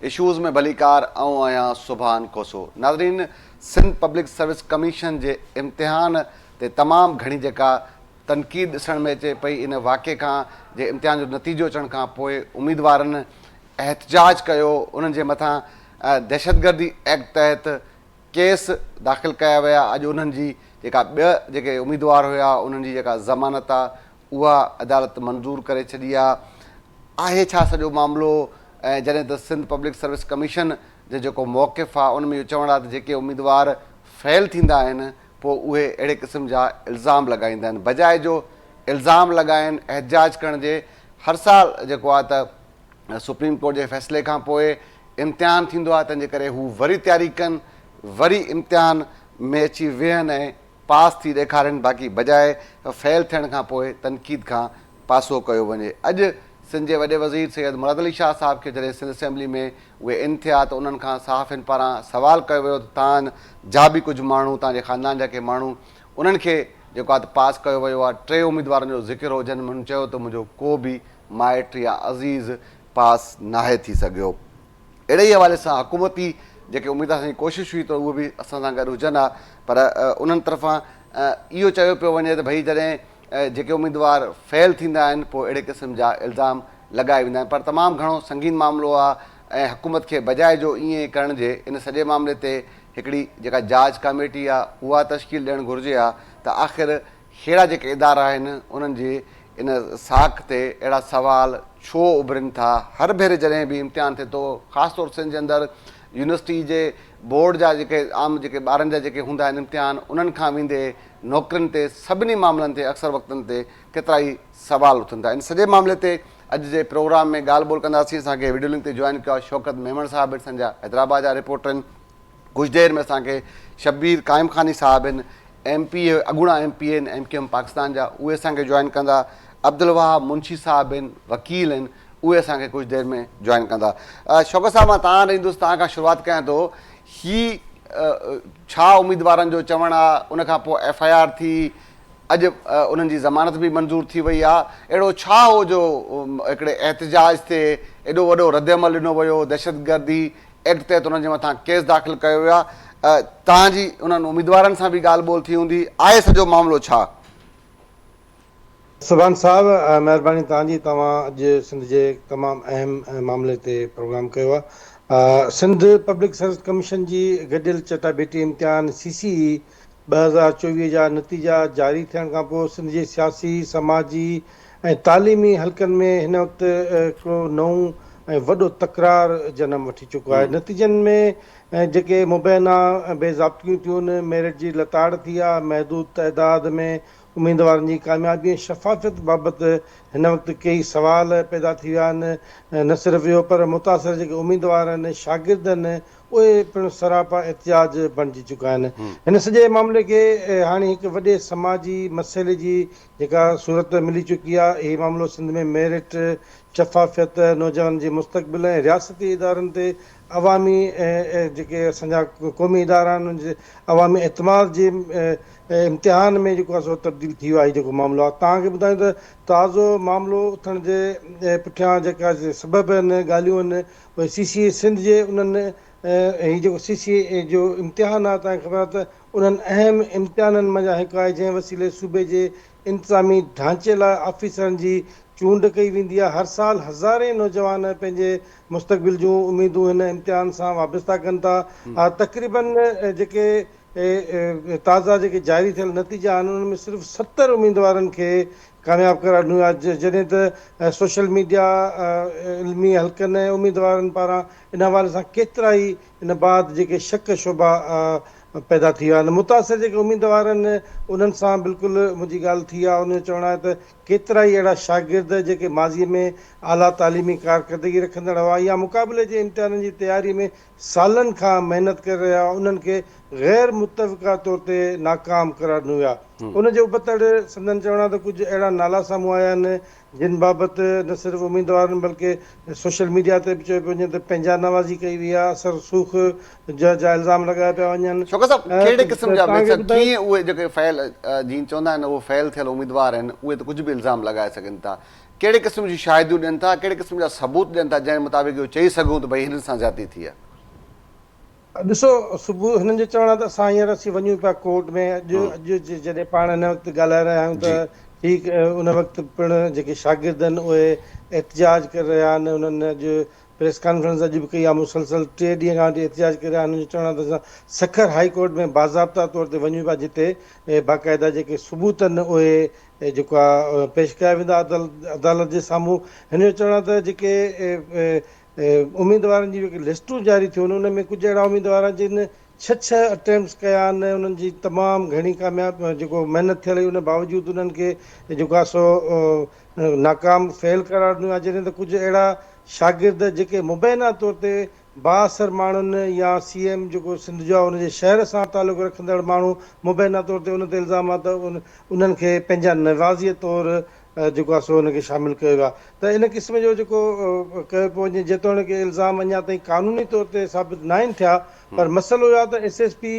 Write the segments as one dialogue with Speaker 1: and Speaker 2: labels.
Speaker 1: Issues ۾ ڀليڪار آئون آهيان سبحان کوسو ناظرين سنڌ پبلڪ سروس ڪميشن جي امتحان تي تمام گهڻي جيڪا تنقيد ڏسڻ ۾ اچي پئي ان واقعي کان جي امتحان جو نتيجو اچڻ کان پوء اميدوارن احتجاج ڪيو انهن جي مٿان دهشتگردي ايڪٽ تحت ڪيس داخل ڪيا ويا اڄ انهن جي جيڪا ٻه جيڪي اميدوار هيا انهن جي جيڪا ضمانت آ اها عدالت منظور ڪري ڇڏي آ آهي ڇا سڄو معاملو ۽ جڏهن ته سنڌ پبلڪ سروس ڪميشن جو جيڪو موقف آ ان ۾ اهو چوڻ آ ته جيڪي اميدوار فيل ٿيندا آهن پوء اهي اهڙي قسم جا الزام لڳائيندا آهن بجاء جو الزام لڳائن احتجاج ڪرڻ جي هر سال جيڪو آ ته سپريم ڪورٽ جي فيصلي کان پوء امتحان ٿيندو آهي تنهن جي ڪري هو وري تياري ڪن وري امتحان ۾ اچي ويهن ۽ پاس ٿي ڏيکارين باقي بجاء فيل ٿيڻ کان پوء تنقيد کان پاسو ڪيو وڃي اڄ سنڌ جي وڏي وزير سيد مراد علي شاهه صاحب کي جڏهن سنڌ اسيمبلي ۾ اهي ان ٿيا ته انهن کان صحافين پاران سوال ڪيو ويو ته تان جا به ڪجهه ماڻهو تان جي خاندان جا ڪي ماڻهو انهن کي جيڪو آهي ته پاس ڪيو ويو آهي ٽي اميدوارن جو ذڪر هو جن هن چيو ته منهنجو ڪو به مائٽ يا عزيز پاس ناهي ٿي سگهيو. اهڙي ئي حوالي سان حڪومتي جيڪي اميد اسان جي ڪوشش هئي ته اهي به اسان سان گڏ هجن ها پر انهن طرفان اهو چيو پيو وڃي ته ڀئي جڏهن جيڪي اميدوار فيل ٿيندا آهن پوء اهڙي قسم جا الزام لڳايا ويندا آهن پر تمام گهڻو سنگين معاملو آهي ۽ حڪومت کي بجاء جو ائين ڪرڻ جي ان سڄي معاملي تي هڪڙي جيڪا جاچ ڪاميٽي آهي اها تشڪيل ڏيڻ گهرجي ها ته آخر ههڙا جيڪي ادارا آهن انهن جي ان ساک تي اهڙا سوال ڇو اڀرين ٿا؟ هر ڀيري جڏهن به امتحان ٿئي ٿو خاص طور سنڌ جي اندر يونيورسٽي جي بورڊ جا جيڪي عام جيڪي ٻارن جا جيڪي هوندا آهن امتحان انهن کان ويندي نوڪرين تي سڀني معاملن تي اڪثر وقتن تي ڪيترائي سوال اٿن ٿا ان سڄي معاملي تي اڄ جي پروگرام ۾ ڳالهه ٻولهه ڪنداسين اسان کي وڊيو لنڪ تي جوائن ڪيو آهي شوڪت ميمڻ صاحب اسان جا حيدرآباد جا رپورٽر آهن ڪجهه دير ۾ اسان کي شبير قائم خاني صاحب آهن ايم پي اي اڳوڻا ايم پي اي آهن ايم ڪيو ايم پاڪستان جا اهي اسان کي جوائن ڪندا عبدالوهاب منشي صاحب آهن وڪيل آهن اهي اسان کي ڪجهه دير ۾ جوائن ڪندا شوڪت صاحب مان تان ايندس تان کان شروعات ڪيان ٿو هي ڇا اميدوارن جو چوڻ آ ان کان پوء ايف I R ٿي اڄ انهن جي ضمانت به منظور ٿي وئي آ اهڙو ڇا هو جو هڪڙي احتجاج تي ايڏو وڏو رد عمل ڏنو ويو دهشتگردي ايڪٽ تحت انهن جي مٿان ڪيس داخل ڪيو ويو آهي، توهان جي انهن اميدوارن سان به ڳالهه ٻولهه ٿي هوندي، آهي سڄو معاملو ڇا؟
Speaker 2: سبحان صاحب مهرباني توهان جي توهان اڄ سنڌ جي تمام اهم معاملي تي پروگرام ڪيو آهي سنڌ پبلڪ سروس ڪميشن جي گڏيل چٽاڀيٽي امتحان سي سي اي 2024 جا نتيجا جاري ٿيڻ کانپوء سنڌ جي سياسي، سماجي ۽ تعليمي حلقن ۾ هن وقت هڪڙو نئون ۽ وڏو تڪرار جنم وٺي چڪو آهي. نتيجن ۾ جيڪي مبينا بي ضابطگيون ٿيون، ميرٽ جي لتاڙ ٿي آهي، محدود تعداد ۾ اميدوارن جي ڪاميابي ۽ شفافيت بابت هن وقت ڪيئي سوال پيدا ٿي ويا آهن. نه صرف اهو پر متاثر جيڪي اميدوار آهن، شاگرد آهن، اهي پڻ سراپا احتجاج بڻجي چڪا آهن. هن سڄي معاملي کي هاڻي هڪ وڏي سماجي مسئلي جي جيڪا صورت ملي چڪي آهي. هي معاملو سنڌ ۾ ميرٽ، شفافيت، نوجوانن جي مستقبل ۽ رياستي ادارن تي عوامي جيڪي اسان جا قومي ادارا آهن انهن جي عوامي اعتماد جي امتحان ۾ جيڪو آهي سو تبديل ٿي ويو آهي هي جيڪو معاملو آهي. توهان کي ٻڌايون ته تازو معاملو اٿڻ جي پٺيان جيڪا سبب آهن ڳالهيون آهن اهي سي سي اي سنڌ جي انهن هي جيڪو سي سي اي جو امتحان آهي توهان کي خبر آهي ته انهن اهم امتحانن منجهان هڪ آهي جنهن وسيلي صوبي جي انتظامي ڍانچي لاء آفيسرن جي چونڊ ڪئي ويندي آهي هر سال هزارين نوجوان پنهنجي مستقبل جون اميدون هن امتحان سان وابسته ڪن ٿا تقريبن جيڪي تازا جيڪي جاري ٿيل نتيجا آهن انهن ۾ صرف 70 اميدوارن کي ڪامياب قرار ڏنو ويو آهي جڏهن ته سوشل ميڊيا علمي حلقن ۽ اميدوارن پاران ان حوالي سان ڪيترائي ان بعد جيڪي شڪ شبها پيدا ٿي ويا آهن متاثر جيڪي اميدوار آهن انهن سان بلڪل منهنجي ڳالهه ٿي آهي انهن جو چوڻ آهي ته ڪيترائي اهڙا شاگرد جيڪي ماضي ۾ اعليٰ تعليمي ڪارڪردگي رکندڙ هئا يا مقابلي جي امتحانن جي تياري ۾ سالن کان محنت ڪري رهيا هئا انهن کي غير متفقه طور تي ناڪام قرار ڏنو ويو آهي. ان جي ابتڙ سندن چوڻ آهي ته ڪجهه اهڙا نالا سامهون آيا آهن جن بابت نه صرف اميدوارن بلڪه سوشل ميڊيا تي به چيو پيو وڃي ته پنهنجا نوازي ڪئي وئي آهي اثر رسوخ جا الزام لڳايا پيا وڃن.
Speaker 1: شوڪت صاحب ڪهڙي قسم جا ڪيئن اهي جيڪي فيل جيئن چوندا آهن اهي فيل ٿيل اميدوار آهن اهي ته ڪجهه به الزام لڳائي سگهن ٿا. ڪهڙي قسم جون شاهديون ڏين ٿا، ڪهڙي قسم جا ثبوت ڏين ٿا جنهن مطابق اهو چئي سگهون ته ڀئي هنن سان زيادتي ٿي آهي.
Speaker 2: ڏسو صبح هنن جو چوڻ آهي ته اسان هينئر اسين وڃون پيا ڪورٽ ۾ اڄ اڄ جڏهن پاڻ هن وقت ڳالهائي رهيا آهيون ته ٺيڪ ان وقت پڻ جيڪي شاگرد آهن اهي احتجاج ڪري رهيا آهن انهن اڄ پريس ڪانفرنس اڄ به ڪئي آهي مسلسل ٽي ڏينهن کان وٺي احتجاج ڪري رهيا آهن هنن جو چوڻ آهي ته اسان سکر هائي ڪورٽ ۾ باضابطا طور تي وڃون پيا جتي باقاعده جيڪي ثبوت آهن اهي جيڪو آهي پيش ڪيا ويندا عدالت جي سامهون هن جو چوڻ آهي ته جيڪي اميدوارن جون جيڪي لسٽون جاري ٿيون آهن ان ۾ ڪجهه اهڙا اميدوار آهن جن ڇهه ڇهه اٽيمپٽس ڪيا آهن انهن جي تمام گهڻي ڪامياب جيڪو محنت ٿيل هئي ان باوجود انهن کي جيڪو آهي سو ناڪام فيل قرار ڏنو آهي جڏهن ته ڪجهه اهڙا شاگرد جيڪي مبينا طور تي بااثر ماڻهن يا سي ايم جيڪو سنڌ جو آهي ان جي شهر سان تعلق رکندڙ ماڻهو مبينا طور تي ان تي الزام آهي ته انهن کي پنهنجا نوازيء طور جيڪو آهي سو ان کي شامل ڪيو ويو آهي ته ان قسم جو جيڪو ڪيو پيو وڃي جيتوڻيڪ الزام اڃا تائين قانوني طور تي ثابت ناهن ٿيا پر مسئلو اهو آهي ته S S P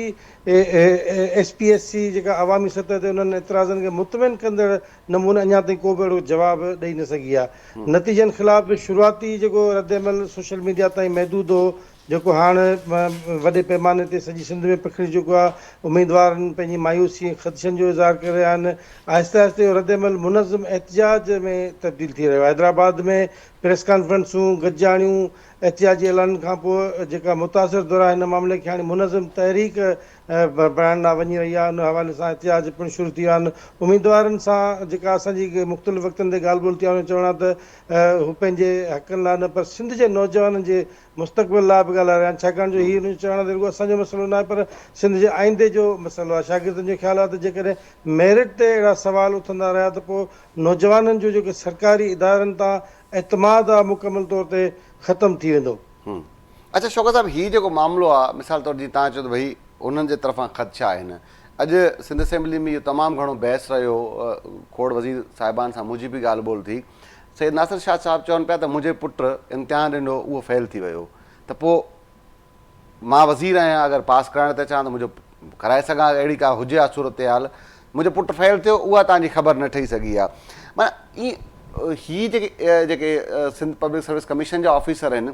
Speaker 2: S P S C جيڪا عوامي سطح تي انهن اعتراضن کي مطمئن ڪندڙ نموني اڃا تائين ڪو به اهڙو جواب ڏئي نه سگهي آهي نتيجن خلاف به شروعاتي جيڪو ردعمل سوشل ميڊيا تائين محدود هو جيڪو هاڻ وڏي پيماني تي سڄي سنڌ ۾ پکڙجي چڪو آهي، اميدوارن پنهنجي مايوسي ۽ خدشن جو اظهار ڪري رهيا آهن، آهستي آهستي اهو ردعمل منظم احتجاج ۾ تبديل ٿي رهيو آهي، حيدرآباد ۾ پريس ڪانفرنسون، گڏجاڻيون، احتجاجي اعلانن کانپوء جيڪا متاثر ڌر آهي هن معاملي کي هاڻي منظم تحريڪ بڻائڻ ڏانهن وڃي رهي آهي، ان حوالي سان احتجاج پڻ شروع ٿي ويا آهن، اميدوارن سان جيڪا اسان جي مختلف وقتن تي ڳالهه ٻولهه ٿي آهي انهن جو چوڻ آهي ته هو پنهنجي حقن لاء نه پر سنڌ جي نوجوانن جي مستقبل لاء به ڳالهائي رهيا آهن ڇاڪاڻ جو هي انهن جو چوڻ آهي ته رڳو اسان جو مسئلو ناهي پر سنڌ جي آئيندي جو مسئلو آهي شاگردن جو خيال آهي ته جيڪڏهن ميرٽ تي اهڙا سوال اٿندا رهيا ته پوء نوجوانن جو جيڪو سرڪاري ادارن تان اعتماد آهي مڪمل طور تي ختم ٿي ويندو.
Speaker 1: اڇا شوڪت صاحب هي جيڪو معاملو آهي مثال طور جيئن توهان چيو ته ڀئي انهن جي طرفان خدشا آهن اڄ سنڌ اسيمبلي ۾ اهو تمام گهڻو بحث رهيو کوڙ وزير صاحبان سان منهنجي به ڳالهه ٻولهه ٿي سيد ناصر شاهه صاحب چون پيا ته منهنجي پٽ امتحان ڏنو اهو فيل ٿي ويو ته پوء مان وزير آهيان اگر پاس ڪرائڻ ٿا چاهان ته منهنجو ڪرائي سگهان اهڙي ڪا هجي ها صورتحال منهنجو پٽ فيل ٿيو اها توهان جي خبر نه ٺهي سگهي آهي معنيٰ هي جيڪي جيڪي سنڌ پبلڪ سروس ڪميشن جا آفيسر آهن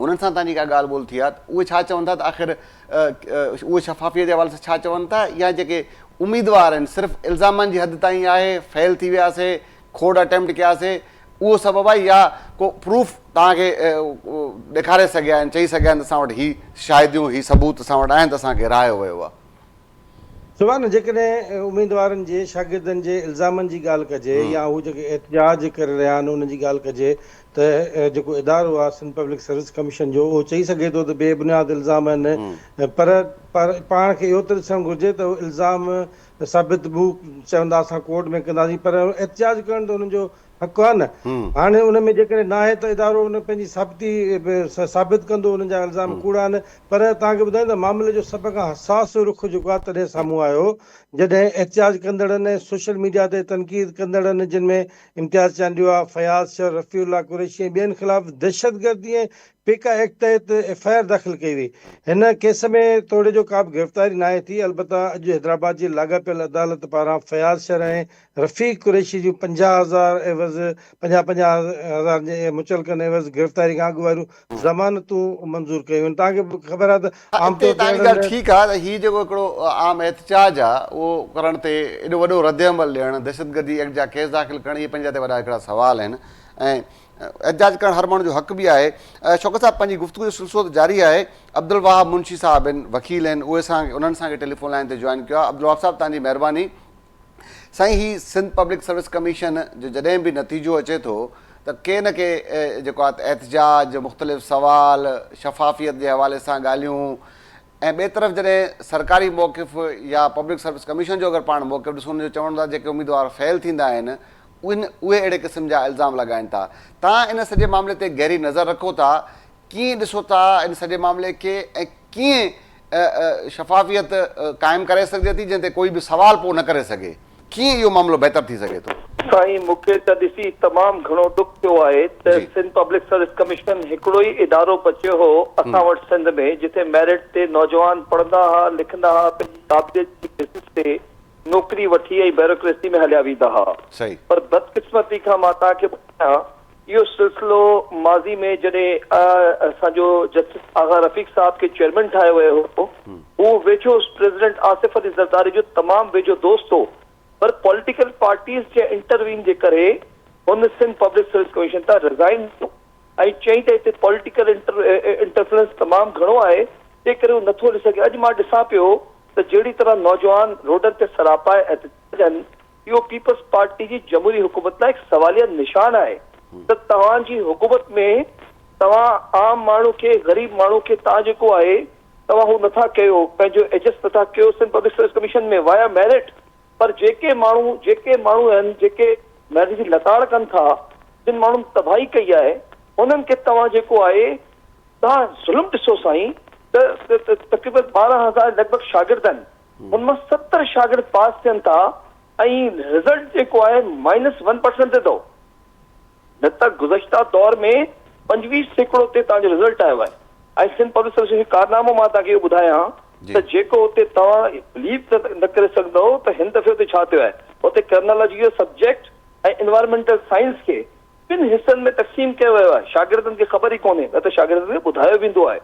Speaker 1: انهن سان توهان جي ڪا ڳالهه ٻولهه ٿي آهي ته اهي ڇا چون ٿا ته آخر اهي شفافيت جي حوالي سان ڇا چون ٿا يا جيڪي اميدوار آهن صرف الزامن جي حد تائين آهي فيل ٿي وياسي کوڙ اٽيمپٽ ڪياسي اهو سبب آهي يا ڪو پروف توهان کي ڏيکاري سگهيا آهن چئي سگهيا آهن ته اسان وٽ هي شاهديون هي ثبوت اسان وٽ آهن ته اسان کي رهايو ويو آهي.
Speaker 2: سبحان جيڪڏهن اميدوارن جي شاگردن جي الزامن جي ڳالهه ڪجي يا هو جيڪي احتجاج ڪري رهيا آهن انهن جي ڳالهه ڪجي ته جيڪو ادارو آهي سنڌ پبلڪ سروس ڪميشن جو اهو چئي سگهي ٿو ته بي بنياد الزام آهن پر پاڻ کي اهو ته ڏسڻ گهرجي ته الزام ثابت به چوندا اسان ڪورٽ ۾ ڪنداسين پر احتجاج ڪرڻ ته انهن جو حق آهي نه هاڻي ان ۾ جيڪڏهن ناهي ته ادارو ان پنهنجي ثابتي ثابت ڪندو انهن جا الزام ڪوڙا آهن پر توهان کي ٻڌايان ته معاملي جو سڀ کان حساس رخ جيڪو آهي تڏهن سامهون آيو جڏهن احتجاج ڪندڙن ۽ سوشل ميڊيا تي تنقيد ڪندڙن جن ۾ امتياز چانڊيو، فياض شر، رفيع الله قريشي ۽ ٻين خلاف دهشتگردي ۽ پيڪا ايڪٽ تحت ايف I R داخل ڪئي وئي. هن ڪيس ۾ توڙي جو ڪا به گرفتاري ناهي ٿي، البته اڄ حيدرآباد جي لاڳاپيل عدالت پاران فياض شر ۽ رفيق قريشي جون 50 هزار عيوض 50 50 هزار جي مچلڪن عيوض گرفتاري کان اڳ واريون ضمانتون منظور ڪيون ويون. توهان کي به خبر آهي ته
Speaker 1: ها
Speaker 2: عام
Speaker 1: اتي
Speaker 2: طور تي
Speaker 1: توهان جي
Speaker 2: اهڙن.
Speaker 1: ڳالهه ٺيڪ آهي ته هي جيڪو هڪڙو عام احتجاج آهي اهو ڪرڻ تي ايڏو وڏو ردعمل ڏيڻ، دهشتگردي ايڪٽ جا ڪيس داخل ڪرڻ اهي پنهنجي جاء تي وڏا هڪڙا سوال آهن ۽ احتجاج ڪرڻ هر ماڻهو جو حق به آهي. شوڪت صاحب پنهنجي گفتگو جو سلسلو ته جاري آهي. عبدالوهاب منشي صاحب آهن وڪيل آهن اهي اسان انهن اسان کي ٽيليفون لائين تي جوائن ڪيو آهي. عبدالوهاب صاحب توهان جي مهرباني. سائين هي سنڌ پبلڪ سروس ڪميشن جو جڏهن به نتيجو اچي ٿو ته ڪي نه ڪي جيڪو آهي احتجاج مختلف سوال شفافيت جي حوالي سان ڳالهيون ۽ ٻئي طرف جڏهن سرڪاري موقف يا پبلڪ سروس ڪميشن جو اگر پاڻ موقف ڏسون ان جو چوڻ هوندو آهي جيڪي اميدوار فيل ٿيندا آهن اهن اهي اهڙي قسم جا الزام لڳائن ٿا. توهان ان سڄي معاملي تي گهري نظر رکو ٿا، ڪيئن ڏسو ٿا ان سڄي معاملي کي ۽ ڪيئن شفافيت قائم ڪري سگهجي ٿي جنهن تي ڪوئي به سوال پوء نه ڪري سگهي، ڪيئن اهو معاملو بهتر ٿي سگهي ٿو؟
Speaker 3: سائين مون کي ته ڏسي تمام گهڻو ڏک ٿيو آهي ته سنڌ پبلڪ سروس ڪميشن هڪڙو ئي ادارو بچيو هو اسان وٽ سنڌ ۾ جتي ميرٽ تي نوجوان پڙهندا ها لکندا ها پنهنجي قابليت جي بيسس تي. نوڪري وٺي ۽ بيروڪريسي ۾ هليا ويندا ها. پر بدقسمتي کان مان توهان کي ٻڌايان اهو سلسلو ماضي ۾ جڏهن اسان جو جسٽس آغا رفيق صاحب کي چيئرمين ٺاهيو ويو هو، هو ويجهو پريزيڊنٽ آصف علي زرداري جو تمام ويجهو دوست هو پر پوليٽيڪل پارٽيز جي انٽروين جي ڪري هن سنڌ پبلڪ سروس ڪميشن تان ريزائن ڏنو ۽ چيائين ته هتي پوليٽيڪل انٽرفرنس تمام گهڻو آهي تنهن ڪري هو نٿو هلي سگهي. اڄ مان ڏسان پيو ته جهڙي طرح نوجوان روڊن تي سراپا احتجاج آهن اهو پيپلز پارٽي جي جمهوري حڪومت لاء هڪ سواليه نشان آهي ته توهان جي حڪومت ۾ توهان عام ماڻهو کي غريب ماڻهو کي توهان جيڪو آهي توهان هو نٿا ڪيو پنهنجو ايڊجسٽ نٿا ڪيو Sindh public service commission ۾ via merit پر جيڪي ماڻهو جيڪي ماڻهو آهن جيڪي ميرٽ جي لتاڙ ڪن ٿا جن ماڻهن تباهي ڪئي آهي انهن کي توهان جيڪو آهي توهان ظلم ڏسو سائين ته تقريبن 12 هزار لڳ ڀڳ شاگرد آهن ان مان 70 شاگرد پاس ٿين ٿا ۽ رزلٽ جيڪو آهي مائنس ون پرسنٽ تي اٿو نه ته گذشته دور ۾ 25% تي توهان جو رزلٽ آيو آهي ۽ سنڌ پبلڪ سروس جو ڪارنامو مان توهان کي اهو ٻڌايان ته جيڪو اتي توهان بليو نه ڪري سگهندؤ ته هن دفعي اتي ڇا ٿيو آهي اتي ڪرنالاجي جو سبجيڪٽ ۽ انوائرمينٽل سائنس کي ٻن حصن ۾ تقسيم ڪيو ويو آهي شاگردن کي خبر ئي ڪونهي نه ته شاگردن کي ٻڌايو ويندو آهي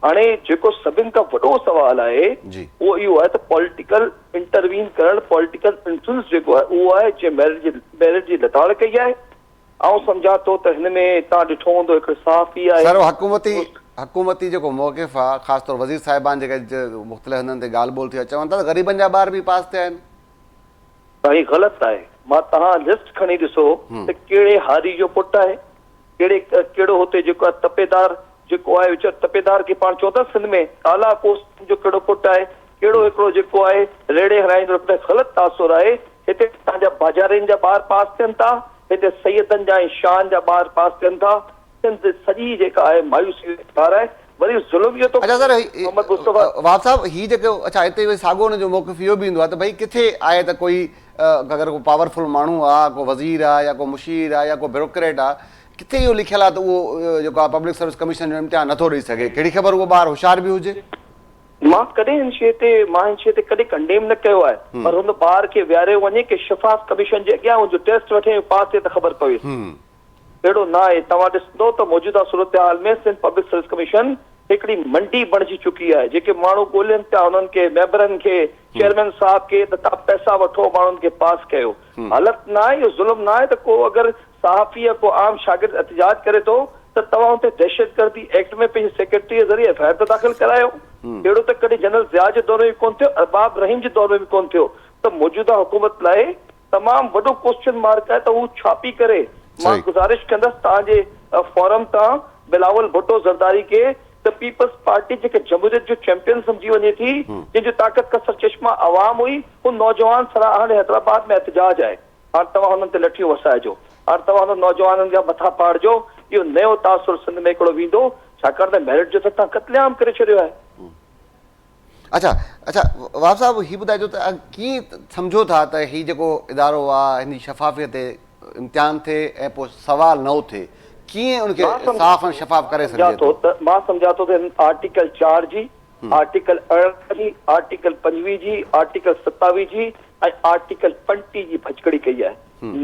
Speaker 3: هاڻي جيڪو سڀن کان وڏو سوال آهي اهو اهو آهي ته پوليٽيڪل انٽروين ڪرڻ پوليٽيڪل انفلوئنس جيڪو آهي اهو آهي جنهن ميرٽ جي ميرٽ جي لتاڙ ڪئي آهي. آئون سمجهان ٿو ته هن ۾ توهان ڏٺو هوندو هڪڙو صحافي آهي.
Speaker 1: سر حڪومتي حڪومتي جيڪو موقف آهي خاص طور وزير صاحبان جيڪي مختلف هنڌن تي ڳالهه ٻولهه ٿي آهي چون ٿا ته غريبن جا ٻار به پاس ٿيا آهن.
Speaker 3: سائين غلط آهي مان توهان لسٽ کڻي ڏسو ته ڪهڙي هاري جو پٽ آهي ڪهڙي ڪهڙو هتي جيڪو آهي تپيدار جيڪو آهي ويچار تپيدار کي پاڻ چون ٿا سنڌ ۾ اعليٰ پوسٽ جو ڪهڙو پٽ آهي ڪهڙو هڪڙو جيڪو آهي ريڙهي هلائيندڙ پٽ آهي غلط تاثر آهي هتي توهان جا باجارين جا ٻار پاس ٿين ٿا هتي سيدن جا ۽ شاهن جا ٻار پاس ٿين ٿا سنڌ سڄي جيڪا آهي مايوسي جو شڪار آهي وري ظلم اهو ٿو
Speaker 1: اڇا سر
Speaker 3: محمد مصطفيٰ
Speaker 1: وهاب صاحب هي جيڪو اڇا هتي وري ساڳو ان جو موقف اهو به ايندو آهي ته ڀئي ڪٿي آهي ته ڪوئي اگر ڪو پاورفل ماڻهو آ ڪو وزير آ يا ڪو مشير آ يا ڪو بيوروڪريٽ آ ڪٿي اهو لکيل آ ته اهو جيڪو آ پبلڪ سروس ڪميشن جو امتحان نٿو ڏئي سگهي ڪهڙي خبر اهو ٻار هوشيار به هجي.
Speaker 3: مان ڪڏهن هن شيء تي مان هن شيء تي ڪڏهن ڪنڊيم نه ڪيو آهي پر هن ٻار کي ويهاريو وڃي ڪي شفاف ڪميشن جي اڳيان هن جو ٽيسٽ وٺي ۽ پاس ٿئي ته خبر پويس. اهڙو نه آهي. توهان ڏسندو ته موجوده صورتحال ۾ سنڌ پبلڪ سروس ڪميشن هڪڙي منڊي بڻجي چڪي آهي. جيڪي ماڻهو ڳولين پيا انهن کي، ميمبرن کي، چيئرمين صاحب کي ته توهان پئسا وٺو ماڻهن کي پاس ڪيو. حالت نه آهي، اهو ظلم نه آهي ته ڪو اگر صحافي يا ڪو عام شاگرد احتجاج ڪري ٿو ته توهان ان تي دهشتگردي ايڪٽ ۾ پنهنجي سيڪريٽري جي ذريعي ايف I R ته داخل ڪرايو. اهڙو ته ڪڏهن جنرل ضياء جي دور ۾ به ڪونه ٿيو، ارباب رحيم جي دور ۾ به ڪونه ٿيو ته موجوده حڪومت لاء تمام وڏو ڪوسچن مارڪ آهي ته هو ڇا پي ڪري؟ مان گذارش ڪندس توهان جي فورم تان بلاول ڀٽو زرداري کي ته پيپلز پارٽي جيڪا جمهوريت جو چيمپيئن سمجهي وڃي ٿي جنهن جو طاقت کا سرچشما عوام هئي هو نوجوان سرا هاڻي حيدرآباد ۾ احتجاج آهي هاڻ توهان هنن تي لٺيون وسائجو هاڻ توهان هنن نوجوانن جا مٿا ڦاڙجو اهو نيو تاثر سنڌ ۾ هڪڙو ويندو ڇاڪاڻ ته ميرٽ جو ته توهان قتل عام ڪري ڇڏيو آهي.
Speaker 1: اڇا اڇا وهاب صاحب هي ٻڌائجو ته ڪيئن سمجهو ٿا ته هي جيڪو ادارو آ هن جي شفافيت تي امتحان ٿئي ۽ پوء سوال نه اٿي ڪيئن ان کي صاف ۽ شفاف ڪري سگهجي ٿو؟
Speaker 3: مان سمجهان ٿو ته هن آرٽيڪل 4 جي، آرٽيڪل 18 جي، آرٽيڪل 25 جي، آرٽيڪل 27 جي ۽ آرٽيڪل 35 جي ڀڃڪڙي ڪئي آهي.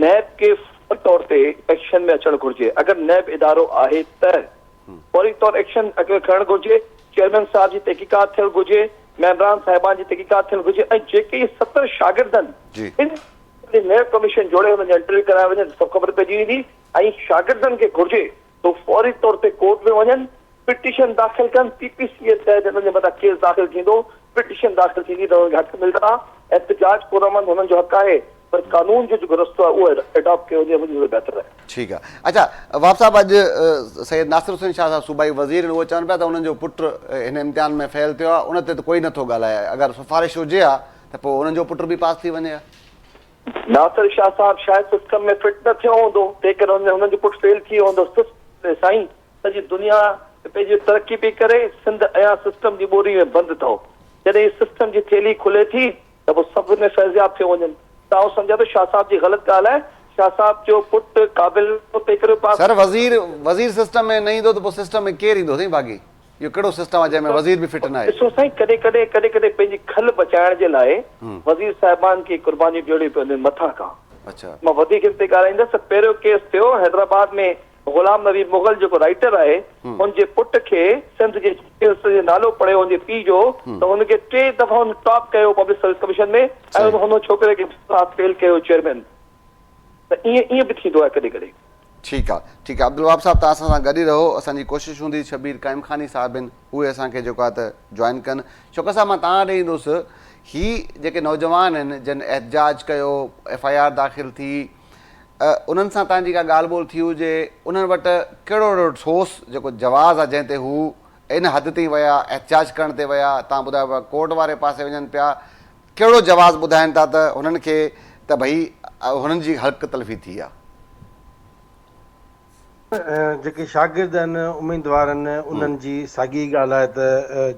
Speaker 3: نيب کي فوري طور تي ايڪشن ۾ اچڻ گهرجي اگر نيب ادارو آهي ته. فوري طور ايڪشن کڻڻ گهرجي، چيئرمين صاحب جي تحقيقات ٿيڻ گهرجي، ميمبران صاحبان جي تحقيقات ٿيڻ گهرجي ۽ جيڪي اهي 70 شاگردن ان تي نيب ڪميشن جوڙي انهن جا انٽرويو ڪرايا وڃن ته سڀ خبر پئجي ويندي ۽ شاگردن کي گهرجي ته هو فوري طور تي ڪورٽ ۾ وڃن پٽيشن داخل ڪن، پي پي سي اي تحت انهن جي مٿان ڪيس داخل ٿيندو، پٽيشن داخل ٿيندي ته انهن کي حق ملندا، احتجاج پرامن هنن جو حق آهي پر قانون جو جيڪو رستو آهي اهو اڊاپٽ ڪيو وڃي وڌيڪ بهتر آهي.
Speaker 1: ٺيڪ آ اڇا وهاب صاحب اڄ سيد ناصر حسين شاهه صاحب صوبائي وزير آهن اهي چون پيا ته انهن جو پٽ هن امتحان ۾ فيل ٿيو آهي ان تي ته ڪوئي نٿو ڳالهائي اگر سفارش هجي ها ته پوء انهن جو پٽ به پاس ٿي وڃي ها.
Speaker 3: ناصر شاهه صاحب شايد سسٽم ۾ فٽ نه ٿيو هوندو تنهن ڪري هنن جو پٽ فيل ٿي ويو هوندو سائين سڄي دنيا پنهنجي ترقي پئي ڪري سنڌ اڃا سسٽم جي ٻوري ۾ بند اٿو جڏهن هي سسٽم جي ٿيلهي کلي ٿي ته پوء سڀ ان ۾ فيضياب ٿيو وڃن ته آئون سمجهان ٿو شاهه صاحب جي غلط ڳالهه آهي شاهه صاحب جو پٽ قابل هو تنهن ڪري پاس
Speaker 1: سر وزير وزير سسٽم ۾ نه ايندو ته پوء سسٽم ۾ ڪير ايندو سائين باقي. اهو ڪهڙو سسٽم آهي جنهن ۾ وزير به فٽ ناهي.
Speaker 3: ڏسو سائين ڪڏهن ڪڏهن ڪڏهن ڪڏهن پنهنجي کل بچائڻ جي لاء وزير صاحبان کي قربانيون ڏيڻيون پونديون آهن مٿان کان.
Speaker 1: اڇا.
Speaker 3: مان وڌيڪ هن تي ڳالهائيندس ته پهريون ڪيس ٿيو حيدرآباد ۾ غلام نبي مغل جيڪو رائيٽر آهي ان جي پٽ کي سنڌ جي چيف منسٽر جي نالو پڙهيو ان جي پيء جو ته هن کي ٽي دفعا هن ٽاپ ڪيو پبلڪ سروس ڪميشن ۾ ۽ هن ڇوڪري کي فيل ڪيو چيئرمين ته ائين ائين به ٿيندو آهي ڪڏهن ڪڏهن.
Speaker 1: ٺيڪ آ ٺيڪ آ عبدالوهاب صاحب توهان اسان سان گڏ ئي رهو اسان جي ڪوشش هوندي شبير قائم خاني صاحب آهن اهي اسان کي جيڪو آ ته جوائن ڪن شوڪت صاحب مان توهان ڏي ايندس هي جيڪي نوجوان آهن جن احتجاج ڪيو ايف I R داخل ٿي انهن سان توهان جي ڪا ڳالهه ٻولهه ٿي هجي انهن وٽ ڪهڙو اهڙو ٺوس جيڪو جواز آ جنهن تي هو ان حد تائين ويا احتجاج ڪرڻ تي ويا توهان ٻڌايو پيا ڪورٽ واري پاسي وڃن پيا ڪهڙو جواز ٻڌائين ٿا ته هنن کي ته ڀئي هنن جي حق تلفي ٿي آ.
Speaker 2: جيڪي شاگرد آهن اميدوار آهن انهن جي ساڳي ڳالهه آهي ته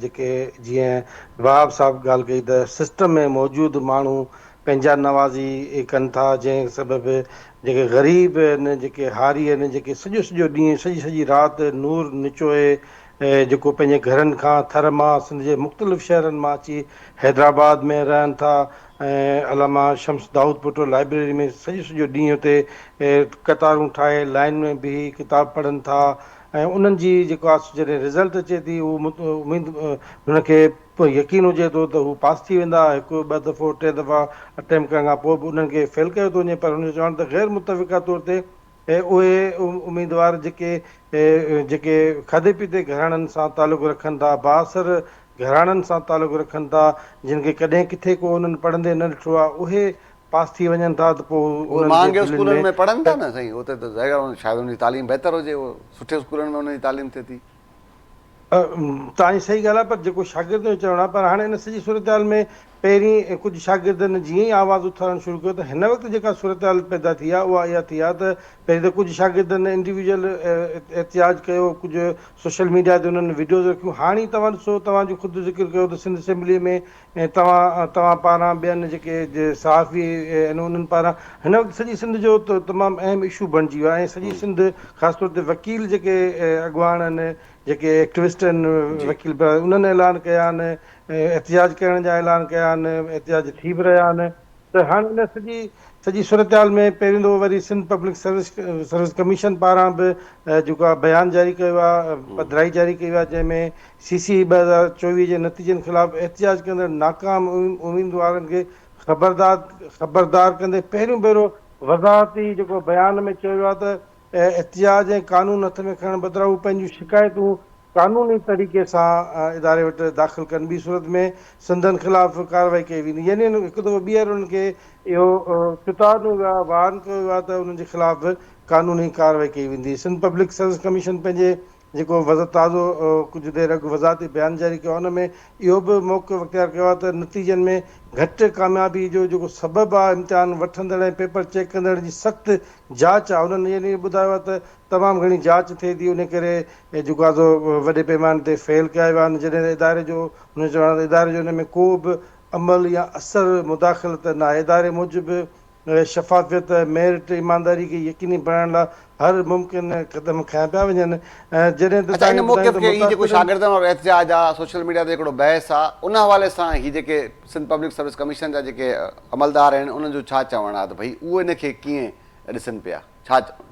Speaker 2: جيڪي جيئن وهاب صاحب ڳالهه ڪئي ته سسٽم ۾ موجود ماڻهو پنهنجا نوازي ڪن ٿا جنهن سبب جيڪي غريب آهن جيڪي هاري آهن جيڪي سڄو سڄو ڏينهن سڄي سڄي رات نور نچوئي جيڪو پنهنجي گهرن کان ٿر مان سنڌ جي مختلف شهرن مان اچي حيدرآباد ۾ رهن ٿا ۽ علامه شمس دائود پوٽو لائبريري ۾ سڄو سڄو ڏينهن اتي قطارون ٺاهي لائين ۾ بيهي ڪتاب پڙهن ٿا ۽ انهن جي جيڪو آهي سو جڏهن رزلٽ اچي ٿي هو اميد هن کي يقين هجي ٿو ته هو پاس ٿي ويندا هڪ ٻه دفعو ٽي دفعا اٽيمپٽ ڪرڻ کان پوء به انهن کي فيل ڪيو ٿو وڃي پر هن جو چوڻ ته غير متفقه طور تي اهي اميدوار جيڪي جيڪي کاڌي پيتي گهراڻن سان تعلق رکن ٿا، بااثر گهراڻن سان تعلق رکن ٿا، جن کي ڪڏهن ڪٿي ڪو انهن پڙهندي نه ڏٺو آهي، اهي پاس ٿي وڃن ٿا ته پوء
Speaker 1: اهي
Speaker 2: انهن جي
Speaker 1: مهانگي
Speaker 2: دلين
Speaker 1: اسڪولن
Speaker 2: ۾.
Speaker 1: ۾ پڙهن ٿا نه سائين، اتي ته ظاهر آهي شايد انهن جي تعليم بهتر هجي، اهي سٺي اسڪولن ۾ انهن جي تعليم ٿئي ٿي.
Speaker 2: توهان جي صحيح ڳالهه آهي پر جيڪو شاگردن جو چوڻ آهي پر هاڻي ان سڄي صورتحال ۾ پهرين ڪجهه شاگردن جيئن ئي آواز اٿارڻ شروع ڪيو ته هن وقت جيڪا صورتحال پيدا ٿي آهي اها اها ٿي آهي ته پهرين ته ڪجهه شاگردن انڊيويجوئل احتجاج ڪيو ڪجهه سوشل ميڊيا تي انهن وڊيوز رکيون هاڻي توهان ڏسو توهان جو خود ذڪر ڪيو ته سنڌ اسيمبلي ۾ ۽ توهان توهان پاران ٻين جيڪي صحافي آهن انهن پاران هن وقت سڄي سنڌ جو تمام اهم اشو بڻجي ويو آهي ۽ سڄي سنڌ خاص طور تي وڪيل جيڪي اڳواڻ آهن جيڪي ايڪٽوسٽ آهن وڪيل برادري انهن اعلان ڪيا آهن احتجاج ڪرڻ جا اعلان ڪيا آهن احتجاج ٿي به رهيا آهن ته هاڻ ان سڄي سڄي صورتحال ۾ پهريون دفعو وري Sindh public service service commission پاران به جيڪو آهي بيان جاري ڪيو آهي پڌرائي جاري ڪئي آهي جنهن ۾ سي سي اي 2024 جي نتيجن خلاف احتجاج ڪندڙ ناڪام اميدوارن کي خبردار خبردار ڪندي پهريون ڀيرو وضاحتي جيڪو بيان ۾ چيو ويو آهي ته احتجاج ۽ قانون هٿ ۾ کڻڻ بدران هو پنهنجون شڪايتون قانوني طريقي سان اداري وٽ داخل ڪن ٻي صورت ۾ سندن خلاف ڪارروائي ڪئي ويندي يعني هڪ دفعو ٻيهر انهن کي اهو چتاء ڏنو ويو آهي وارن ڪيو ويو آهي ته انهن جي خلاف قانوني ڪارروائي ڪئي ويندي سنڌ پبلڪ سروس ڪميشن پنهنجي جيڪو تازو ڪجهه دير اڳ وضاحتي بيان جاري ڪيو آهي ان ۾ اهو به موقف اختيار ڪيو آهي ته نتيجن ۾ گهٽ ڪاميابي جو جيڪو سبب آهي امتحان وٺندڙ ۽ پيپر چيڪ ڪندڙن جي سخت جاچ آهي انهن يعني ٻڌايو آهي ته تمام گهڻي جاچ ٿئي ٿي ان ڪري جيڪو آهي سو وڏي پيماني تي فيل ڪيا ويا آهن جڏهن ته اداري جو هن جو چوڻ آهي ته اداري جو ان ۾ ڪو به عمل يا اثر مداخلت ناهي اداري موجب شفافيت، ميرٽ، ايمانداري کي يقيني بڻائڻ لاء هر ممڪن قدم کنيا پيا وڃن جڏهن ته
Speaker 1: اڇا
Speaker 2: توهان
Speaker 1: ان
Speaker 2: کي ٻڌايون
Speaker 1: موقف
Speaker 2: ته
Speaker 1: کي هي جيڪو
Speaker 2: متاثرن.
Speaker 1: شاگردن وارو احتجاج آ سوشل ميڊيا تي هڪڙو بحث آ ان حوالي سان هي جيڪي سنڌ پبلڪ سروس ڪميشن جا جيڪي عملدار آهن انهن جو ڇا چوڻ آ ته ڀئي اهي ان کي ڪيئن ڏسن پيا ڇا چوڻ.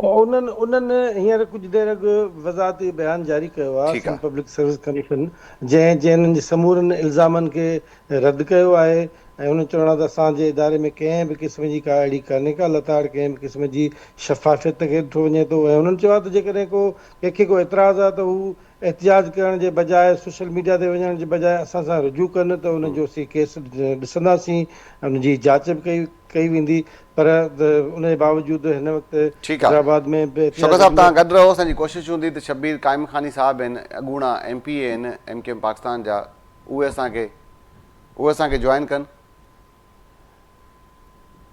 Speaker 2: انهن انهن هينئر ڪجهه دير اڳ وضاحتي بيان جاري ڪيو آهي
Speaker 1: ٺيڪ آ.
Speaker 2: سنڌ پبلڪ سروس ڪميشن جنهن جنهن انهن جي سمورن الزامن کي رد ڪيو آهي ۽ انهن چوڻ آهي ته اسان جي اداري ۾ ڪنهن به قسم جي ڪا اهڙي ڪانهي ڪا لتاڙ ڪنهن به قسم جي شفافيت کي ڏٺو وڃي ٿو ۽ انهن چيو آهي ته جيڪڏهن ڪو ڪنهن کي ڪو اعتراض آهي ته هو احتجاج ڪرڻ جي بجاء سوشل ميڊيا تي وڃڻ جي بجاء اسان سان رجوع ڪن ته ان جو اسين ڪيس ڏسنداسين ان جي جاچ به ڪئي ڪئي ويندي پر ان جي باوجود هن وقت
Speaker 1: ٺيڪ آ
Speaker 2: حيدرآباد ۾ به
Speaker 1: شوڪت
Speaker 2: احتجاج
Speaker 1: صاحب توهان گڏ رهو اسان جي ڪوشش هوندي ته شبير قائم خاني صاحب آهن اڳوڻا ايم پي اي آهن ايم ڪيو ايم پاڪستان جا اهي اسان کي اهي اسان کي جوائن ڪن.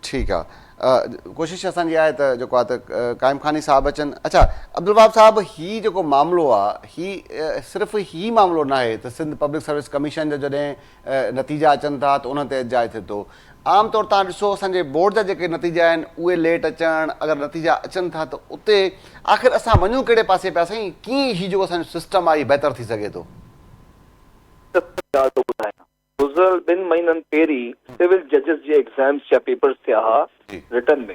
Speaker 1: ٺيڪ آ. ڪوشش اسان جي آهي ته جيڪو آهي ته قائم خاني صاحب اچن. اڇا عبدالوهاب صاحب هي جيڪو معاملو آهي هي صرف هي معاملو ناهي ته سنڌ پبلڪ سروس ڪميشن جا جڏهن نتيجا اچن ٿا ته انهن تي احتجاج ٿئي ٿو. عام طور تان ڏسو اسان جي بورڊ جا جيڪي نتيجا آهن اهي ليٽ اچڻ اگر نتيجا اچن ٿا ته اتي آخر اسان وڃون ڪهڙي پاسي پيا سائين ڪيئن هي جيڪو اسان جو سسٽم آهي هي بهتر ٿي سگهي ٿو.
Speaker 3: ڳالهه ٿو ٻڌايان گذريل ٻن مهينن پهرين سول ججز جي ايگزامز جا پيپرز ٿيا ها رٽن ۾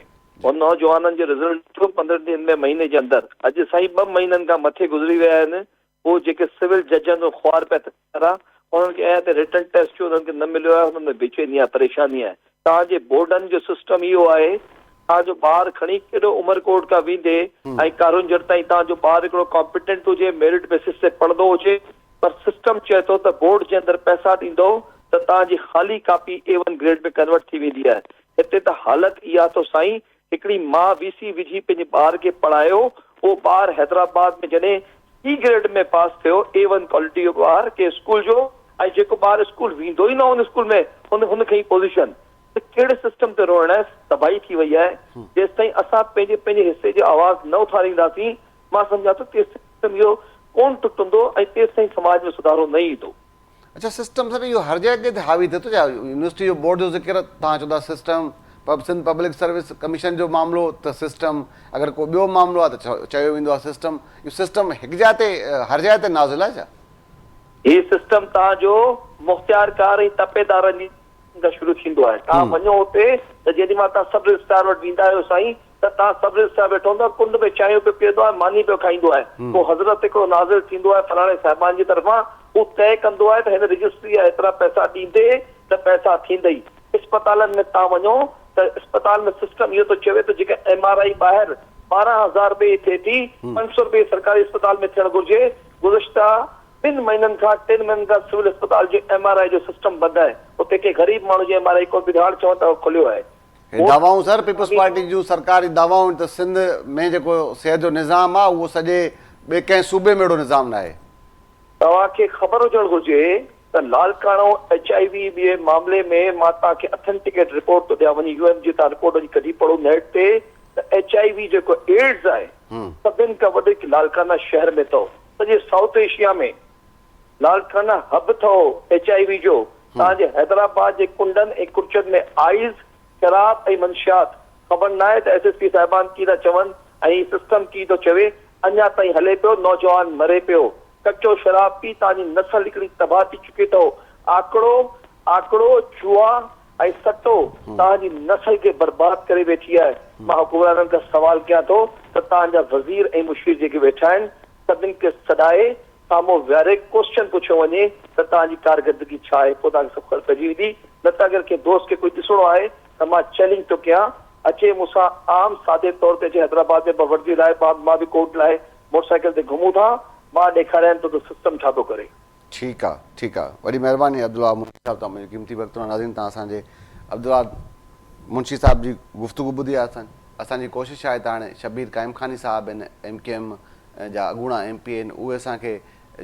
Speaker 3: ان نوجوانن جو رزلٽ ٿيو 15 ڏينهن ۾ مهيني جي اندر اڄ سائين ٻه مهينن کان مٿي گذري ويا آهن هو جيڪي سول ججن جو خوار پيا ٿين انهن کي اڃا تائين رٽن ٽيسٽ جو انهن کي نه مليو آهي انهن ۾ بيچيني آهي پريشاني آهي توهان جي بورڊن جو سسٽم اهو آهي توهان جو ٻار کڻي ڪيڏو عمرڪوٽ کان ويندي ۽ ڪارونجهر تائين توهان جو ٻار هڪڙو ڪامپيٽنٽ هجي ميرٽ بيسس تي پڙهندو هجي پر سسٽم چئي ٿو ته بورڊ جي اندر پئسا ڏيندؤ ته توهان جي خالي copy A one grade ۾ convert ٿي ويندي آهي. هتي ته حالت اها اٿو سائين هڪڙي ماء وي سي وجهي پنهنجي ٻار کي پڙهايو اهو ٻار حيدرآباد ۾ جڏهن سي گريڊ ۾ پاس ٿيو اي ون ڪوالٽي جو ٻار ڪنهن اسڪول جو ۽ جيڪو ٻار اسڪول ويندو ئي نه ان اسڪول ۾ ان هن کنئي پوزيشن ته ڪهڙي سسٽم تي روئڻ آهي تباهي ٿي وئي آهي جيستائين اسان پنهنجي پنهنجي حصي جو آواز نه اٿارينداسين مان سمجهان ٿو تيستائين اهو ڪونه ٽٽندو ۽ تيستائين سماج ۾ سڌارو نه ايندو.
Speaker 1: اڇا سسٽم سر اهو هر جڳهه تي حاوي ٿئي ٿو ڇا يونيورسٽي جو بورڊ جو ذڪر توهان چئو ٿا system Sindh public service commission جو معاملو ته سسٽم اگر ڪو ٻيو معاملو آهي ته چيو ويندو آهي سسٽم اهو سسٽم هڪ جاء تي هر جاء تي نازل آهي ڇا؟
Speaker 3: هي سسٽم توهان جو مختيارڪار ۽ تپيدارن جي کان شروع ٿيندو آهي توهان وڃو اتي ته جيڏي مهل توهان سب رجسٽرار وٽ ويندا آهيو سائين ته تان سب رجسٽرار ويٺو هوندو آهي، ڪنڊ ۾ چانهيون پيو پيئندو آهي، ماني پيو کائيندو آهي. پوء حضرت هڪڙو نازل ٿيندو آهي فلاڻي صاحبان جي طرفان، هو طئي ڪندو آهي ته هن رجسٽري جا هيترا پئسا ڏيندي ته پئسا ٿيندئي. اسپتالن ۾ تان وڃو ته اسپتال ۾ سسٽم اهو ٿو چوي ته جيڪا ايم آر I ٻاهر 12 هزار رپئي جي ٿئي ٿي، 500 رپئي جي سرڪاري اسپتال ۾ ٿيڻ گهرجي. گذشته ٻن مهينن کان ٽن مهينن کان سول اسپتال جي ايم آر I جو سسٽم بند آهي، اتي ڪنهن غريب ماڻهو جي ايم آر I ڪونه پئي ٿئي، هاڻ چون ٿا کليو آهي.
Speaker 1: هي دعوائون سر پيپلز پارٽي جون سرڪاري دعوائون آهن ته سنڌ ۾ جيڪو صحت جو نظام آهي اهو سڄي ٻئي ڪنهن صوبي ۾ اهڙو نظام ناهي.
Speaker 3: توهان کي خبر هجڻ گهرجي ته لاڙڪاڻو ايڇ I V جي معاملي ۾ مان توهان کي اٿينٽيڪيٽ رپورٽ ٿو ڏيان وڃي يو ايم جي توهان رپورٽ وڃي ڪڍي پڙهو نيٽ تي ته ايڇ I V جيڪو ايڊز آهي سڀن کان وڌيڪ لاڙڪاڻا شهر ۾ اٿو سڄي سائوٿ ايشيا ۾ لاڙڪاڻا حب اٿو ايڇ I V جو، توهان جي حيدرآباد جي ڪنڊن ۽ ڪرچن ۾ آئيز، شراب ۽ منشيات، خبر ناهي ته ايس ايس پي صاحبان ڪي ٿا چون ۽ هي سسٽم ڪي ٿو چوي، اڃا تائين هلي پيو، نوجوان مري پيو، ڪچو شراب پي توهان جي نسل هڪڙي تباهه ٿي چڪي اٿو، آڪڙو، آڪڙو، جوا ۽ سٽو توهان جي نسل کي برباد ڪري ويٺي آهي، مان حڪمرانن کان سوال ڪيان ٿو ته توهان جا وزير ۽ مشير جيڪي ويٺا آهن سڀن کي سڏائي سامهون ويهاري ڪوسچن پڇيو وڃي ته توهان جي ڪارڪردگي ڇا آهي پوء توهان کي سڀ خبر پئجي ويندي نه ته اگر ڪنهن دوست کي ڪجهه ڏسڻو آهي ته مان چئلينج ٿو ڪيان اچي مون سان عام سادي طور تي اچي حيدرآباد ۾ ٻه وردي لاهي مان به ڪوٽ لاهي موٽر سائيڪل تي گهمون ٿا مان ڏيکاريان ٿو ته سسٽم ڇا ٿو ڪري.
Speaker 1: ٺيڪ آ ٺيڪ آ وڏي مهرباني عبدالله منشي صاحب توهان پنهنجو قيمتي وقت ڏنو ناظرين توهان اسان جي عبدالله منشي صاحب جي گفتگو ٻڌي آ اسان اسان جي ڪوشش آهي ته هاڻي شبير قائم خاني صاحب آهن ايم ڪيو ايم جا اڳوڻا ايم پي آهن اهي اسان کي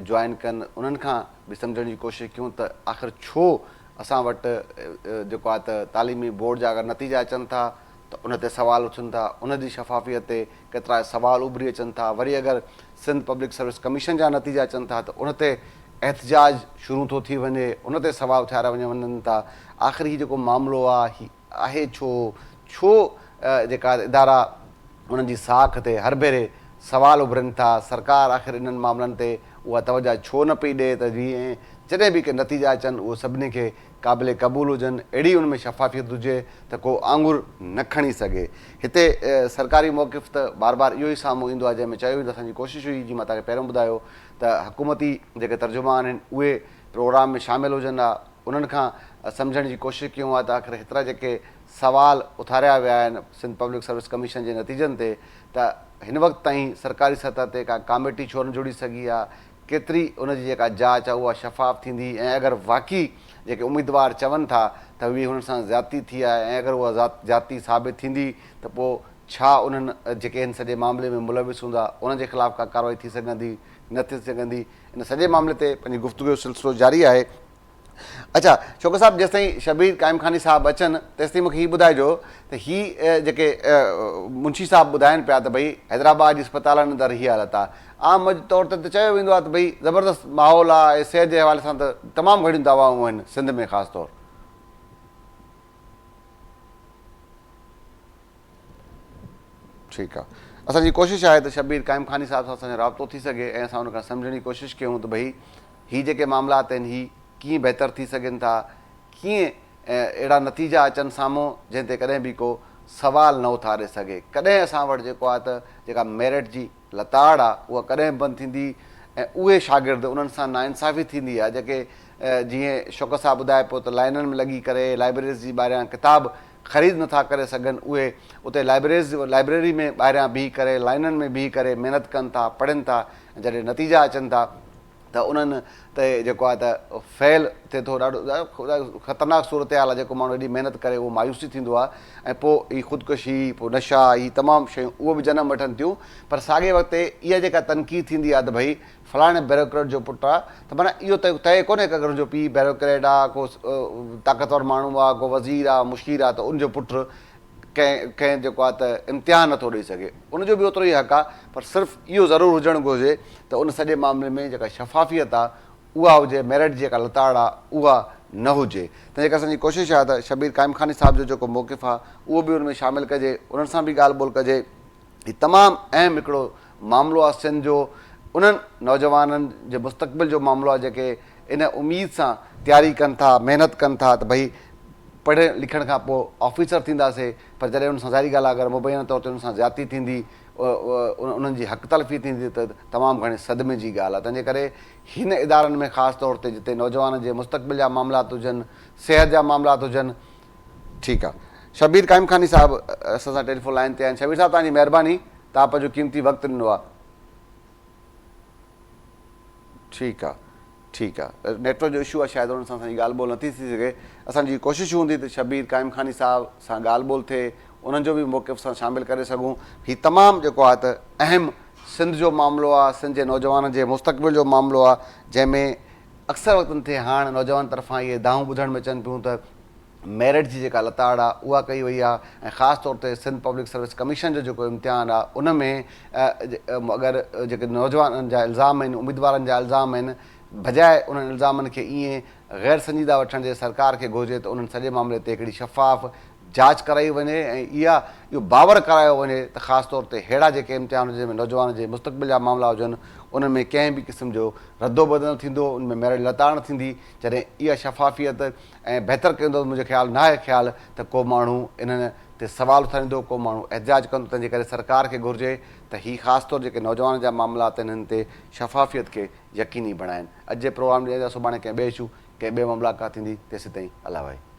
Speaker 1: جوائن ڪن انهن کان به سمجهڻ جي ڪوشش ڪيون ته آخر ڇو اسان وٽ جيڪو آهي ته تعليمي بورڊ جا اگر نتيجا اچن ٿا ته ان تي سوال اٿن ٿا ان جي شفافيت تي ڪيترا سوال اڀري اچن ٿا وري اگر سنڌ پبلڪ سروس ڪميشن جا نتيجا اچن ٿا ته ان تي احتجاج شروع ٿو ٿي وڃي ان تي سوال اٿاريا وڃن ٿا آخر هي جيڪو معاملو آهي هي آهي ڇو؟ ڇو جيڪا ادارا انهن جي ساک تي هر ڀيري سوال اڀرين ٿا، سرڪار آخر انهن معاملن تي اها توجهه ڇو نه پئي ڏئي ته جيئن جڏهن به ڪي نتيجا اچن اهي سڀني کي قابل قبول هجن، اهڙي ان ۾ شفافيت هجي ته ڪو آڱر نه کڻي سگهي. هتي سرڪاري موقف ته بار بار اهو ئي سامهون ايندو آهي جنهن ۾ چيو ويندو اسان جي ڪوشش هئي جيئن مان توهان کي پهريون ٻڌايو ته حڪومتي جيڪي ترجمان آهن اهي پروگرام ۾ شامل هجن ها، انهن کان سمجهڻ جي ڪوشش ڪيون ها ته آخر هيترا جيڪي سوال اٿاريا ويا آهن سنڌ پبلڪ سروس ڪميشن جي نتيجن تي ته هن وقت تائين سرڪاري سطح تي ڪا ڪاميٽي ڇو نه جڙي سگهي آهي ڪيتري ان جي جيڪا جاچ آهي اها شفاف ٿيندي ۽ اگر واقعي جيڪي اميدوار چون ٿا ته اهي هنن سان زيادتي ٿي آهي ۽ اگر اها زيادتي ثابت ٿيندي ته پوء ڇا انهن جيڪي هن سڄي معاملي ۾ ملوث هوندا انهن جي خلاف ڪا ڪارروائي ٿي سگهندي نه ٿي سگهندي ان سڄي معاملي تي پنهنجي گفتگو جو سلسلو جاري آهي. اڇا شوڪت صاحب جيستائين شبير قائم خاني صاحب اچن تيستائين مونکي هي ٻڌائجو ته هي جيڪي منشي صاحب ٻڌائن پيا ته ڀئي حيدرآباد جي اسپتالن اندر هي حالت آهي عام طور تي ته چيو ويندو آهي ته ڀئي زبردست ماحول آهي ۽ صحت جي حوالي سان ته تمام گهڻيون دعوائون آهن سنڌ ۾ خاص طور. ٺيڪ آ اسان جي ڪوشش آهي ته شبير قائم خاني صاحب سان اسان جو رابطو ٿي سگهي ۽ اسان ان کان سمجهڻ جي ڪوشش ڪيون ته ڀئي هي جيڪي معاملات آهن هي ڪيئن بهتر ٿي سگهن ٿا ڪيئن اهڙا نتيجا اچن سامهون جنهن تي ڪڏهن به ڪو سوال نه اٿاري سگهي ڪڏهن اسان وٽ جيڪو آهي ته جيڪا ميرٽ جي لتاڙ آ اها ڪڏهن به بند ٿيندي ۽ اهي شاگرد انهن سان ناانصافي ٿيندي آ جيڪي جيئن شوڪت صاحب ٻڌائي پيو ته لائنن ۾ لڳي ڪري لائبريريز جي ٻاهريان ڪتاب خريد نٿا ڪري سگهن اهي اتي لائبريريز لائبريري ۾ ٻاهريان بيهي ڪري لائنن ۾ بيهي ڪري محنت ڪن ٿا پڙهن ٿا ۽ جڏهن نتيجا اچن ٿا ته انهن تي جيڪو آهي ته فيل ٿئي ٿو ڏاڍو خطرناڪ صورتحال آهي جيڪو ماڻهو ايڏي محنت ڪري اهو مايوسي ٿيندو آهي ۽ پوء هي خودڪشي پوء نشا هي تمام شيون اهو به جنم وٺن ٿيون پر ساڳئي وقت تي اها جيڪا تنقيد ٿيندي آهي ته ڀئي فلاڻي بيروڪريٽ جو پٽ آهي ته معنيٰ اهو ته طئي ڪونهي ته اگر ان جو پيء بيروڪريٽ آهي ڪو طاقتور ماڻهو آهي ڪو وزير آهي مشير آهي ته ان جو پٽ ڪنهن ڪنهن جيڪو آهي ته امتحان نٿو ڏئي سگهي ان جو به اوترو ئي حق آهي پر صرف اهو ضرور هجڻ گهرجي ته ان سڄي معاملي ۾ جيڪا شفافيت آهي اها هجي ميرٽ جي جيڪا لتاڙ آهي اها نه هجي تنهن جي ڪري اسان جي ڪوشش آهي ته شبير قائم خاني صاحب جو جيڪو موقف آهي اهو به ان ۾ شامل ڪجي انهن سان به ڳالهه ٻولهه ڪجي هي تمام اهم هڪڙو معاملو آهي سنڌ جو انهن نوجوانن جي مستقبل جو معاملو آهي جيڪي ان اميد سان تياري ڪن ٿا محنت ڪن ٿا ته ڀئي پڙهڻ لکڻ کان پوء آفيسر ٿينداسي پر جڏهن ان سان ظاهري ڳالهه آهي اگر مبينه طور تي ان سان زيادتي ٿيندي انهن جي حق تلفي ٿيندي ته تمام گهڻي صدمي جي ڳالهه آهي تنهنجي ڪري هن ادارن ۾ خاص طور تي جتي نوجوانن جي مستقبل جا معاملات هجن صحت جا معاملات هجن ٺيڪ آ شبير قائم خاني صاحب اسان سان ٽيليفون لائين تي آهن شبير صاحب توهان جي مهرباني توهان پنهنجو قيمتي وقت ڏنو آ ٺيڪ آ ٺيڪ آ نيٽورڪ جو اشو آ شايد انهن سان اسان جي ڳالهه ٻولهه نٿي ٿي سگهي اسان جي ڪوشش هوندي ته شبير قائم خاني صاحب سان ڳالهه ٻولهه ٿئي انهن جو به موقف سان شامل ڪري سگهون هي تمام جيڪو آ ته اهم سنڌ جو معاملو آ سنڌ جي نوجوانن جي مستقبل جو معاملو آ جنهن ۾ اڪثر وقتن تي هاڻ نوجوان طرفان اهي دانهون ٻڌڻ ۾ اچن پيون ته ميرٽ جي جيڪا لتاڙ آ اها ڪئي وئي آ ۽ خاص طور تي سنڌ پبلڪ سروس ڪميشن جو جيڪو امتحان آ ان ۾ اگر جيڪي نوجوانن جا الزام آهن اميدوارن جا الزام آهن بجاء انهن الزامن کي ائين غير سنجيده وٺڻ جي سرڪار کي گهرجي ته انهن سڄي معاملي تي هڪڙي شفاف جاچ ڪرائي وڃي ۽ اها اهو باور ڪرايو وڃي ته خاص طور تي ههڙا جيڪي امتحان هجن جنهن ۾ نوجوانن جي مستقبل جا معاملا هجن انهن ۾ ڪنهن به قسم جو ردو بدل نه ٿيندو ان ۾ ميرٽ لتاڙ نه ٿيندي جڏهن اها شفافيت ۽ بهتر ڪندو ته منهنجو خيال ناهي خيال ته ڪو ماڻهو انهن تي سوال اٿاريندو ڪو ماڻهو احتجاج ڪندو تنهن جي ڪري سرڪار کي گهرجي ته هي خاص طور جيڪي نوجوانن جا معاملات آهن انهن تي شفافيت کي يقيني بڻائين اڄ جي پروگرام ڏيندا سڀاڻي ڪنهن ٻئي اشو ڪنهن ٻئي ملاقات ٿيندي تيسيتائين الله واهي.